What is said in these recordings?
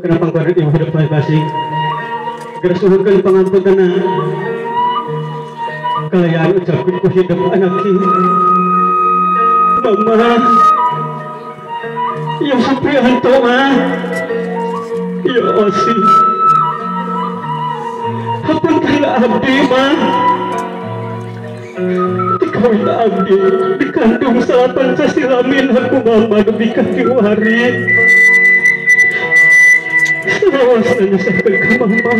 Kana pangkonan ibu hidup masing-masing. Geura suhunkeun pangampuntenna. Kalayaan ucapkeun ku hidup anak ieu. Mama, ya Supriyanto ma, ya Osi, hapunten abdi ma, dikawin abdi dikandung salapan sasilamin aku mama dugi ka 3 hari. Salawasna nyusahkeun ka mama.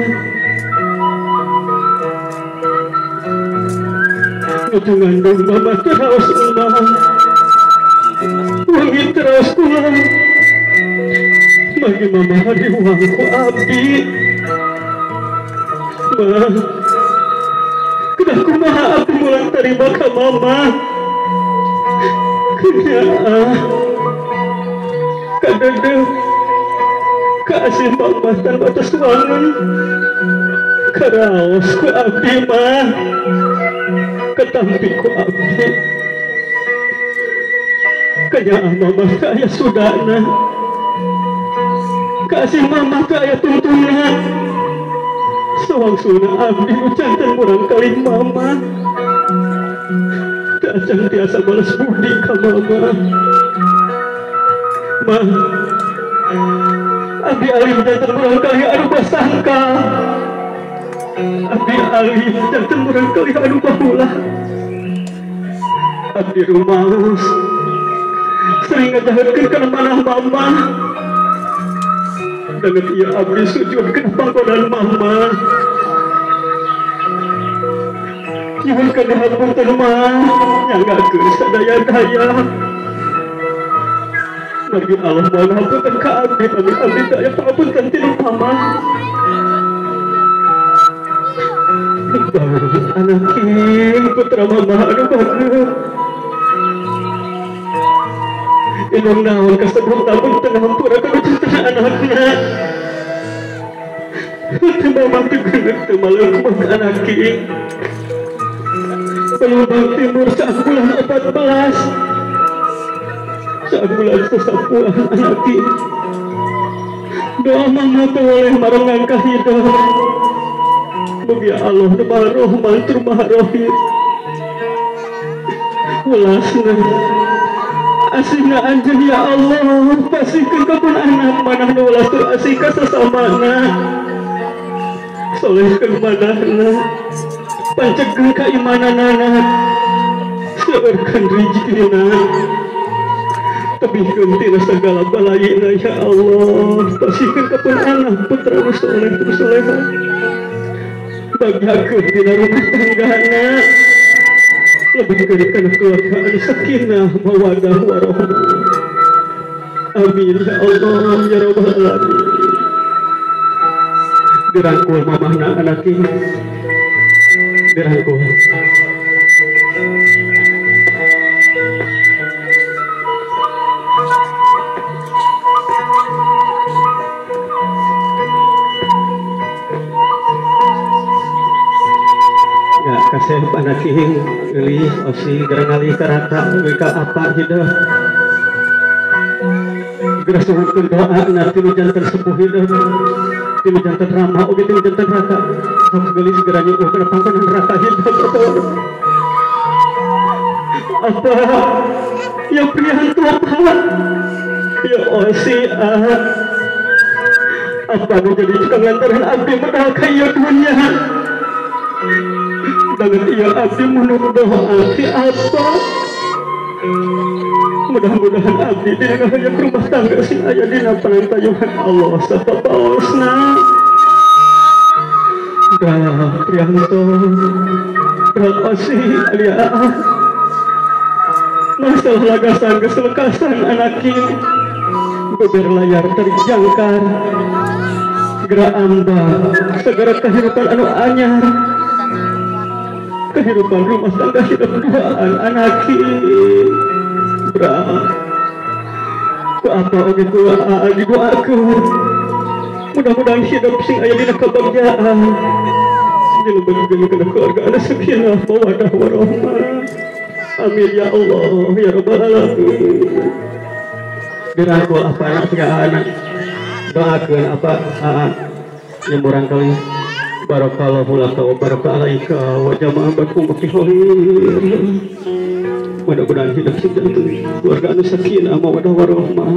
Nuju ngandung mama teraos emak. Wangi terus pulang. Bagi mama hariwang ku abdi. Ma, kedah kumaha abdi mulang tarima ka mama. Kenyaa kadedeh kaasih mama tanpa batas wangun. Karaos ku abdi ma, ketampi ku abdi. Kaya mama teu aya sudana, kasih mama teu aya tuntuna. Sawangsuna abdi nu janten murang kalih mama, teu acan tiasa balas budi ka mama. Ma, abdi alim janten murang kalih anu basangka. Abdi alim janten murang kalih anu bahulah. Abdi rumaos sering ngajahatkeun kana manah mama. Danget ieu abdi sujud kana pangkonan mama. Nyuhunkeun dihapunten ma, nyanggakeun sadaya-daya. Margi Allah moal ngapunten ka abdi, pami abdi teu aya pangapunten ti mama. Anak putra mama anu bagus. Indung naon kasebut namun tengah hampura kanu cinta anakna. Teu mama teu geuneuk teu maleukeun anak king. Pelumbang timur saat bulan 14. Saat bulan sesapuan anak king. Doa mama teu boleh marengan ka hidup. Mugi Allah nu Maha Rahman tur Maha Rahim. Welasna asihna anjeun ya Allah, pasihkeun ka pun anak manah nu welas tur asih ka sasamana. Solehkeun manahna, pancegkeun kaimananana, seueurkeun rijkina, tebihkeun tina sagala balayina ya Allah. Pasihkeun ka pun anak putra nu soleh tur soleha. Bagyakeun dina rumah tanggana. Lebihkeun kana keluarga anu sakinah mawaddah warahmah. Amin ya Allah ya rabbal alamin. Dirangkul mamahna anak ieu. Dirangkul. Ya kasih anak ieu geulis osi geura ngalih ka raka ka apa hidup. Geura suhunkeun doa tinu janten sepuh hidup, tinu janten rama oge tinu janten raka. Sok geulis geura nyuguh kana pangkonan raka hidup apa ya Priyanto apa ya osi apa nu jadi tukang lantaran abdi medal ka ieu dunya. Danget ieu abdi munuk doa ti apa. Mudah-mudahan abdi dina ngahayang rumah tangga sing aya dina panantayuhan Allah sapapaosna. Dah Priyanto, dah Osi alia. Masalah lagasan keselekasan anak ieu. Beber layar terjangkar. Geura amba segera kehidupan anu anyar. Kehidupan rumah tangga hidup duaan anak ieu. Bra, ku apa oge ku didoakeun. Mudah-mudahan hidup sing aya dina kebahagiaan. Dilebetkeun kana keluarga anu sakinah mawaddah warahmah. Amin ya Allah ya rabbal alamin. Dirangkul apa anak segala anak. Doakeun apa yang barangkali barakallahu laka wa baraka alaika wa jama'a bakum fi khair. Mudah-mudahan hidup sing keluarga anu sakinah mawaddah warahmah.